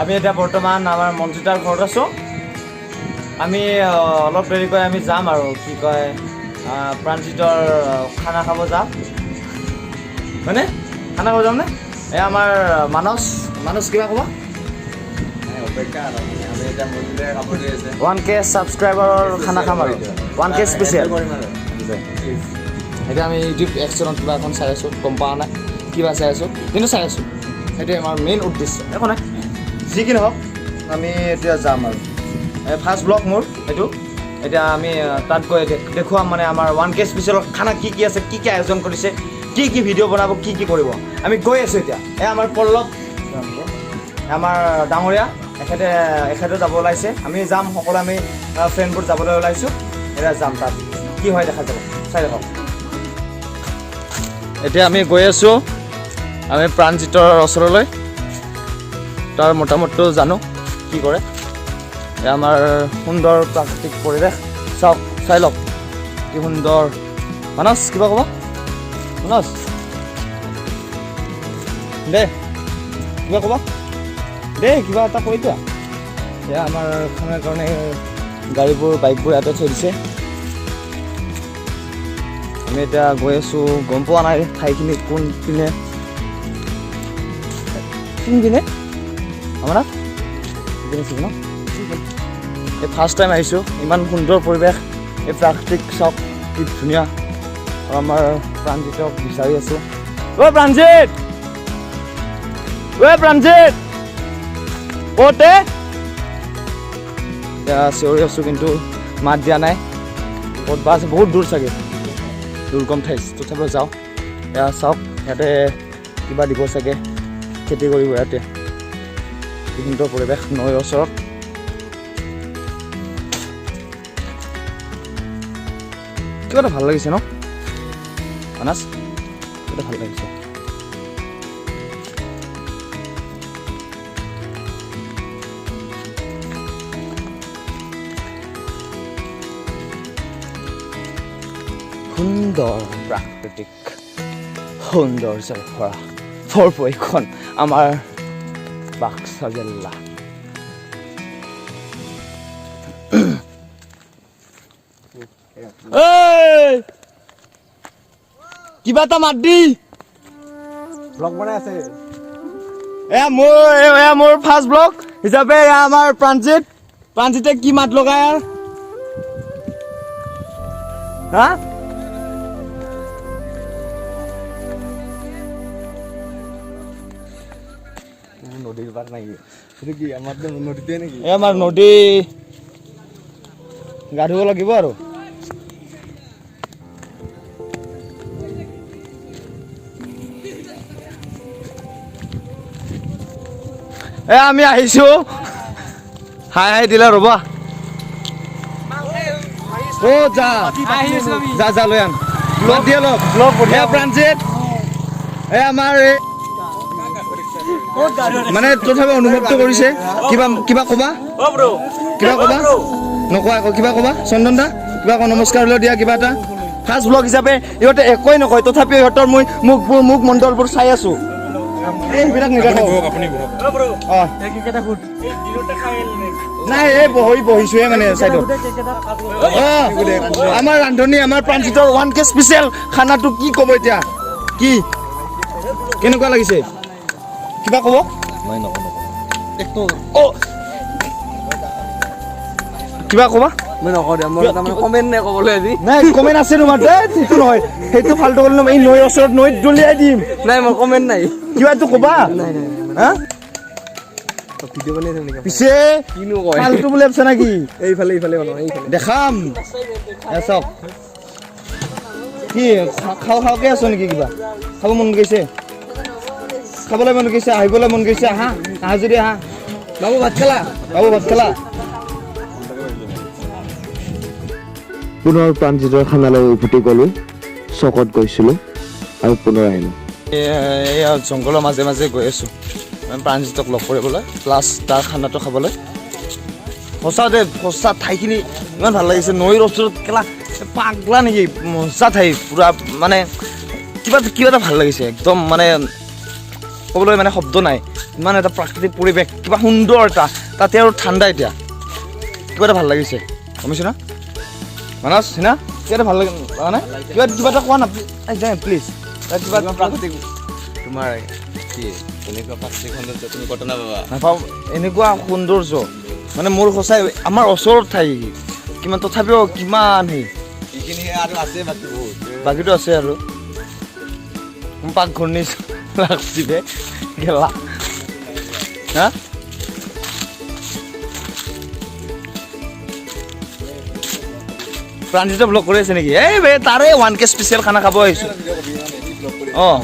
আমি এতিয়া বৰ্তমান আমাৰ মঞ্জিতাৰ ঘৰত আছোঁ। আমি অলপ দেৰিকৈ আমি যাম আৰু কি কয়, প্ৰাণজিতৰ খানা খাব যাম। হয়নে? খানা খাব যামনে? এই আমাৰ মানস, মানস, কিবা ক'বা? 1K ছাবস্ক্ৰাইবাৰৰ খানা খাম আৰু 1K special. এতিয়া আমি ইউটিউব একচনত কিবা এখন চাই আছোঁ, গম পোৱা নাই কিবা চাই আছোঁ, কিন্তু চাই আছোঁ। সেইটোৱে আমাৰ মেইন উদ্দেশ্য, একো নাই। যি কি নহওক, আমি এতিয়া যাম আৰু ফাৰ্ষ্ট ব্লগ মোৰ এইটো। এতিয়া আমি তাত গৈ দেখুৱাম, মানে আমাৰ 1K স্পেচিয়েলৰ খানা কি কি আছে, কি কি আয়োজন কৰিছে, কি কি ভিডিঅ' বনাব, কি কি কৰিব। আমি গৈ আছোঁ এতিয়া। এই আমাৰ পল্লৱ, আমাৰ ডাঙৰীয়া, এখেতে যাব ওলাইছে। আমি যাম সকলো, আমি ফ্ৰেণ্ডবোৰ যাবলৈ ওলাইছোঁ। এতিয়া যাম, তাত কি হয় দেখা যাব, চাই থাকক। এতিয়া আমি গৈ আছোঁ আমি প্ৰাণজিতৰ ওচৰলৈ। তাৰ মতামতটো জানো কি কৰে। এয়া আমাৰ সুন্দৰ প্ৰাকৃতিক পৰিৱেশ, চাওক, চাই লওক কি সুন্দৰ। মানস, কিবা ক'বা? মানস দে, কিবা ক'বা দেই, কিবা এটা কৈ দিয়া। এয়া আমাৰ খানাৰ কাৰণে গাড়ীবোৰ, বাইকবোৰ ইয়াতে থৈ দিছে। আমি এতিয়া গৈ আছোঁ, গম পোৱা নাই ঠাইখিনি কোনপিনে, কোনপিনে আমাৰ ইপিনে চাগে ন। এই ফাৰ্ষ্ট টাইম আহিছোঁ, ইমান সুন্দৰ পৰিৱেশ, এই প্ৰাকৃতিক চাওক কি ধুনীয়া। আৰু আমাৰ প্ৰাণজিতক বিচাৰি আছোঁ। ঐ প্ৰাণজিত, ঐ প্ৰাণজিত, ক'তে? এতিয়া চিঞৰি আছোঁ কিন্তু মাত দিয়া নাই। ক'ত বা আছে, বহুত দূৰ চাগে, দুৰ্গম ঠাই, তথাপিও যাওঁ। এয়া চাওক, ইয়াতে কিবা দিব চাগে, খেতি কৰিব ইয়াতে। কি সুন্দৰ পৰিৱেশ নৈৰ ওচৰত। কিবা এটা ভাল লাগিছে ন মানাছ? কিবা এটা ভাল লাগিছে। সুন্দৰ প্ৰাকৃতিক সৌন্দৰ্যৰে ভৰা ভৰপূৰ এইখন আমাৰ বাক্সা জিলা। ঐ, কিবা এটা মাত দি। ব্লগ বনাই আছে। এয়া মোৰ ফাৰ্ষ্ট ব্লগ হিচাপে এয়া আমাৰ প্ৰাণজিত। প্ৰাণজিতে কি মাত লগাই আৰু হা? নদীৰ পাৰ নেকি সেইটো? কি আমাৰ নদীতে নেকি? এই আমাৰ নদী, গা ধুব লাগিব আৰু। এ আমি আহিছো, হাই হাই দিলা, ৰ'বা। অ যা যা যা, লৈ আন, মাত দিয়ে অলপ। এ প্ৰাণজিত, এ আমাৰ এই মানে তথাপি অনুভৱটো কৰিছে। কিবা কিবা ক'বা? কিবা ক'বা? নকোৱা আকৌ। কিবা ক'বা চন্দন দা? কিবা কওঁ, নমস্কাৰ হ'লেও দিয়া কিবা এটা। ফাৰ্ষ্ট ব্লগ হিচাপে ইহঁতে একোৱেই নকয়, তথাপিও ইহঁতৰ মই মুখবোৰ, মুখ মণ্ডলবোৰ চাই আছো। এই সেইবিলাক নেদেখো। অ নাই, এই বহিছোহে মানে চাইডত। অ আমাৰ ৰান্ধনী, আমাৰ প্ৰাণজিতৰ 1K special খানাটো কি ক'ব এতিয়া? কি কেনেকুৱা লাগিছে, কিবা ক'ব? মই নকওঁ, নকওঁ। অ কিবা ক'বা? মই নকওঁ দিয়া, মোৰ তাৰমানে কমেণ্ট নাই ক'বলৈ আজি। নাই, কমেণ্ট আছে তোমাৰ। দে, সেইটো নহয়, সেইটো ফাল্টু কৰিলে এই নৈৰ ওচৰত নৈত দলিয়াই দিম। নাই, মোৰ কমেণ্ট নাই। কিবা এইটো ক'বা? নাই নাই। হা? ভিডিঅ' বনাই আছে নেকি? পিছে কিনো কয়। ফাল্টু বুলি ভাবছা নেকি? এইফালে, এইফালে বনাওঁ, এইফালে। দেখাম। এ চাওক, কি খাওঁ খাওঁকে আছ নেকি? কিবা খাব মন গৈছে? খাবলৈ মন গৈছে? আহিবলৈ মন গৈছে? আহা, আহা যদি আহা। বাবু, ভাত খালা? বাবু, ভাত খালা? পুনৰ প্ৰাণজিতৰ খানালৈ উভতি গ'লোঁ। চকত গৈছিলোঁ আৰু পুনৰ আহিলোঁ। এয়া জংঘলৰ মাজে মাজে গৈ আছোঁ আমি প্ৰাণজিতক লগ কৰিবলৈ, প্লাছ তাৰ খানাটো খাবলৈ। সঁচা দে, সঁচা ঠাইখিনি ইমান ভাল লাগিছে। নৈৰ ওচৰত, কেলা পাগলা নেকি? মজা ঠাই পুৰা, মানে কিবা কিবা এটা ভাল লাগিছে একদম মানে। ক'বলৈ মানে শব্দ নাই। ইমান এটা প্ৰাকৃতিক পৰিৱেশ, কিবা সুন্দৰ এটা, তাতে আৰু ঠাণ্ডা। এতিয়া কিবা এটা ভাল লাগিছে, গম পাইছ না মানস? না, কিবা এটা ভাল লাগে মানে কিবা কিবা এটা কোৱা না প্লিজ। কিবা প্ৰাকৃতিক তোমাৰ কি এনেকুৱা প্ৰাকৃতিক সৌন্দৰ্য তুমি ক'তো নাপাবা। নাপাওঁ এনেকুৱা সৌন্দৰ্য। মানে মোৰ সঁচাই আমাৰ ওচৰত ঠাই কিমান, তথাপিও কিমান সেই এইখিনি আৰু আছে বাকী বহুত। বাকীটো আছে আৰু পাকঘৰ নিচ লাগছি বে গেলা। হা, প্ৰাণজিতে ব্লগ কৰি আছে নেকি? এই বে, তাৰে 1K special খানা খাব আহিছোঁ। অঁ,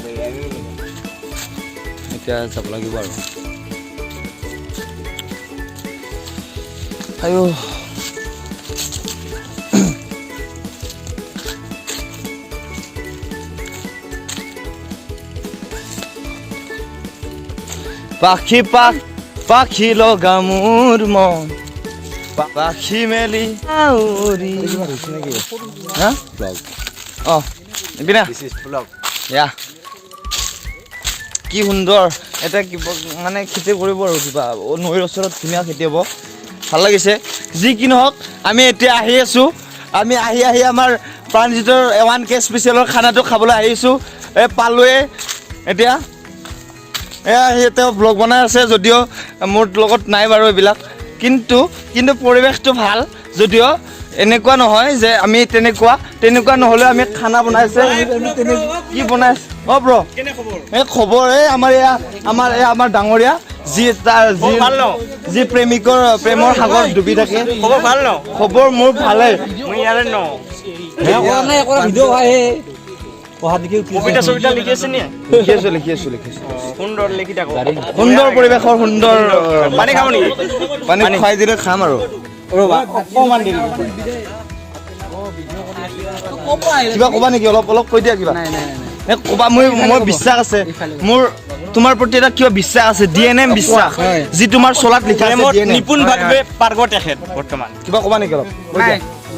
এতিয়া যাব লাগিব আৰু। আয়ো, পাখি পাখ পাখি লগা মোৰ মন, পাখি মেলি আউৰি। হা, অঁ, বিনা ইয়া, কি সুন্দৰ এটা কিবা মানে খেতি কৰিব আৰু কিবা নৈৰ ওচৰত ধুনীয়া খেতি হ'ব, ভাল লাগিছে। যি কি নহওক, আমি এতিয়া আহি আছোঁ। আমি আহি আহি আমাৰ প্ৰাণজিতৰ 1K স্পেচিয়েলৰ খানাটো খাবলৈ আহিছোঁ। এই পালোৱে এতিয়া। এয়া সি তেওঁ ব্লগ বনাই আছে, যদিও মোৰ লগত নাই বাৰু এইবিলাক, কিন্তু কিন্তু পৰিৱেশটো ভাল। যদিও এনেকুৱা নহয় যে আমি তেনেকুৱা তেনেকুৱা নহ'লেও আমি খানা বনাইছে, কি বনাইছে। অ' ব্ৰ, এই খবৰ, এই আমাৰ এয়া আমাৰ ডাঙৰীয়া, যি তাৰ যি যি প্ৰেমিকৰ প্ৰেমৰ সাগৰত ডুবি থাকে। খবৰ ভাল ন? খবৰ মোৰ ভালেই। মই ইয়াৰে ন। কবিতা চবিতা লিখি আছে নি? লিখি আছো, লিখি আছো, লিখি আছো। সুন্দৰ লিখি থাকো। সুন্দৰ পৰিৱেশৰ সুন্দৰ। পানী খাব নেকি? পানী খুৱাই দিলে খাম আৰু। কিবা ক'বা নেকি? অলপ অলপ কৈ দিয়া কিবা। ক'বা, মই বিশ্বাস আছে মোৰ তোমাৰ প্ৰতি, এটা কিবা বিশ্বাস আছে, DNM বিশ্বাস, যি তোমাৰ চলাত লিখা আছে। নিপুণ ভাৱে পাৰ্গত তেখেত বৰ্তমান। কিবা ক'বা নেকি অলপ?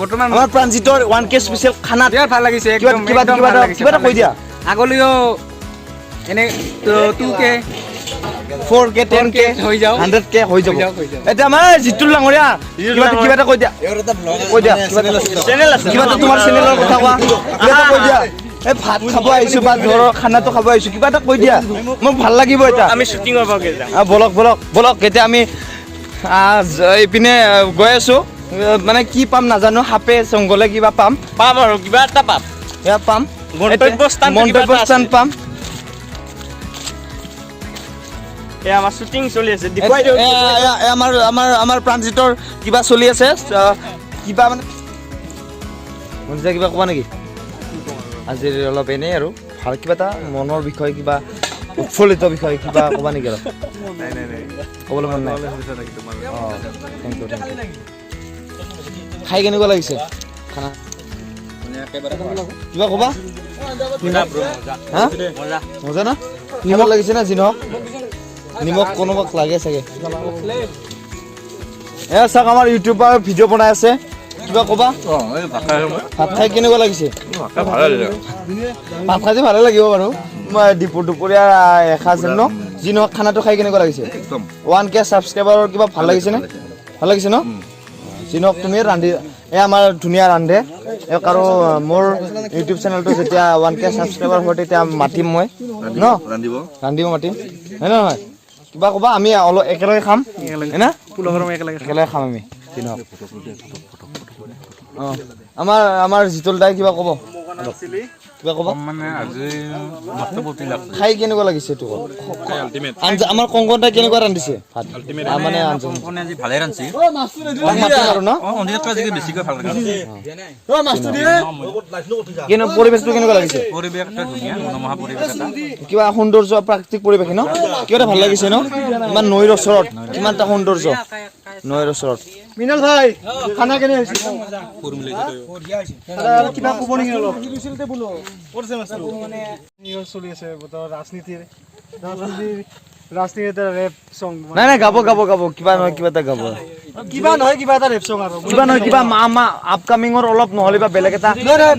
বৰ্তমান আমাৰ প্ৰাণজিতৰ 1K special খানাত বিৰাট ভাল লাগিছে। কিবা কিবা কিবা কিবা এটা কৈ দিয়া। আগলৈও এনে 2K 4K 10K হৈ যাওক, 100K হৈ যাব। এতিয়া আমাৰ জিতুল ডাঙৰীয়া, কিবা এটা কৈ দিয়া, কৈ দিয়া। কিবা এটা তোমাৰ চেনেলৰ কথা কোৱা, কিবা এটা কৈ দিয়া। এই ভাত খাব আহিছো বা ঘৰৰ খানাটো খাব আহিছো, কিবা এটা কৈ দিয়া, মোক ভাল লাগিব। এতিয়া আমি শ্বুটিঙৰ বাবে যাম। বলক বলক বলক। এতিয়া আমি এইপিনে গৈ আছো, মানে কি পাম নাজানো, সাপে জংঘলে কিবা পাম, পাম আৰু কিবা এটা পাম, এয়া পাম, গন্তব্যস্থান, গন্তব্যস্থান পাম। আমাৰ শ্বুটিং চলি আছে। আমাৰ আমাৰ আমাৰ প্ৰাণজিতৰ কিবা চলি আছে, কিবা মানে কিবা ক'বা নেকি আজিৰ? অলপ এনেই আৰু ভাল কিবা এটা মনৰ বিষয়, কিবা উৎফুল্লিত বিষয় কিবা ক'বা নেকি অলপ? ক'বলৈ মন নাই। অঁ, thank U, thank U. খাই কেনেকুৱা লাগিছে খানা? কিবা ক'বা? হা, মজা না? নিমখ লাগিছে না? যি নহওক নিমখ কোনোবাক লাগে চাগে। এ চাওক, আমাৰ ইউটিউবাৰ ভিডিঅ' বনাই আছে। কিবা ক'বা? ভাত খাই কেনেকুৱা লাগিছে? ভাত খাই ভালে লাগিব বাৰু, দুপৰীয়া এসাঁজ ন। যি নহওক খানাটো খাই কেনেকুৱা লাগিছে? 1K ছাবস্ক্ৰাইবাৰৰ কিবা ভাল লাগিছে নে? ভাল লাগিছে ন? যি নহওক তুমি ৰান্ধি, এই আমাৰ ধুনীয়া ৰান্ধে। আৰু মোৰ ইউটিউব চেনেলটো যেতিয়া 1K subscriber হয় তেতিয়া মাতিম মই ন, ৰান্ধিব মাতিম, হয় নহয়? কিবা ক'বা? আমি অলপ একেলগে খাম, হয় না? একেলগে খাম আমি। যি নহওক অঁ, আমাৰ আমাৰ জিতুল দাই কিবা ক'ব? কিবা ক'ব? খাই কেনেকুৱা লাগিছে এইটো? আঞ্জা আমাৰ কংকন দাই কেনেকুৱা ৰান্ধিছে ভাত? মানে আঞ্জা আৰু ন পৰিৱেশটো কেনেকুৱা লাগিছে? কিবা সৌন্দৰ্য, প্ৰাকৃতিক পৰিৱেশ ন, কিবা এটা ভাল লাগিছে ন? ইমান নৈৰ ওচৰত কিমান এটা সৌন্দৰ্য, নৈৰ ওচৰত। মৃণাল ভাই, খানা কেনে হৈছে? কিবা ক'ব নেকি অলপ? চলি আছে ৰাজনীতিৰ ৰাজনীতিৰ এটা ৰেপ চং। নাই নাই, গাব গাব গাব, কিবা নহয় কিবা এটা গাব, কিবা নহয় কিবা এটা ৰেপ চং আৰু কিবা নহয় কিবা মা আপকামিঙৰ অলপ নহ'লে বা বেলেগ এটা,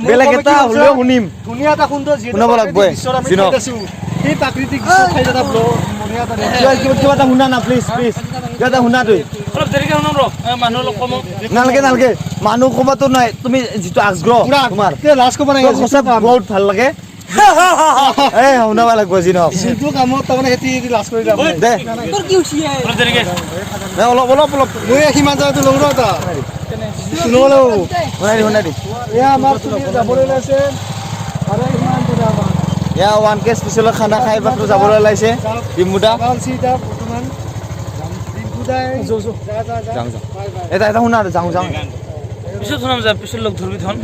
বেলেগ এটা হ'লেও শুনিম। ধুনীয়া এটা সুন্দৰ শুনাব লাগিব। এই প্ৰাকৃতিক ঠাইত এটা ব্লগ বঢ়িয়া এটা কিবা কিবা কিবা এটা শুনা না, প্লিজ প্লিজ, কিবা এটা শুনা তুই। অলপ দেৰিকে শুনাম ৰ, মানুহ অলপ কমক। নালাগে নালাগে, মানুহ কমাতো নাই, তুমি যিটো আগ্ৰহ পুৰা তোমাৰ লাজ ক'ব নাই। তোৰ সঁচা বহুত ভাল লাগে। এ শুনাব লাগিব যি নহওক। যোনটো কামত তাৰমানে সেইটো লাজ কৰি লাভ নাই। দে। অলপ দেৰিকে। দে, অলপ অলপ অলপ। মই সিমান জেগাটো লওঁ ৰ এটা শুনাব লাগিব। শুনাই দি, শুনাই দি। এয়া আমাৰ চুলি যাবলৈ ওলাইছে আৰু ইমান দূৰ আমাৰ এয়া 1K স্পেচিয়েলৰ খানা খাই মাত্ৰ যাবলৈ ওলাইছে ডিম্বুদা। ভাল এতিয়া বৰ্তমান ডিম্পুদাই যা যা যা। যাওঁ যাওঁ, এটা এটা শুনা, যাওঁ যাওঁ। পিছত শুনাম যা, পিছত লগ ধৰবি ধন।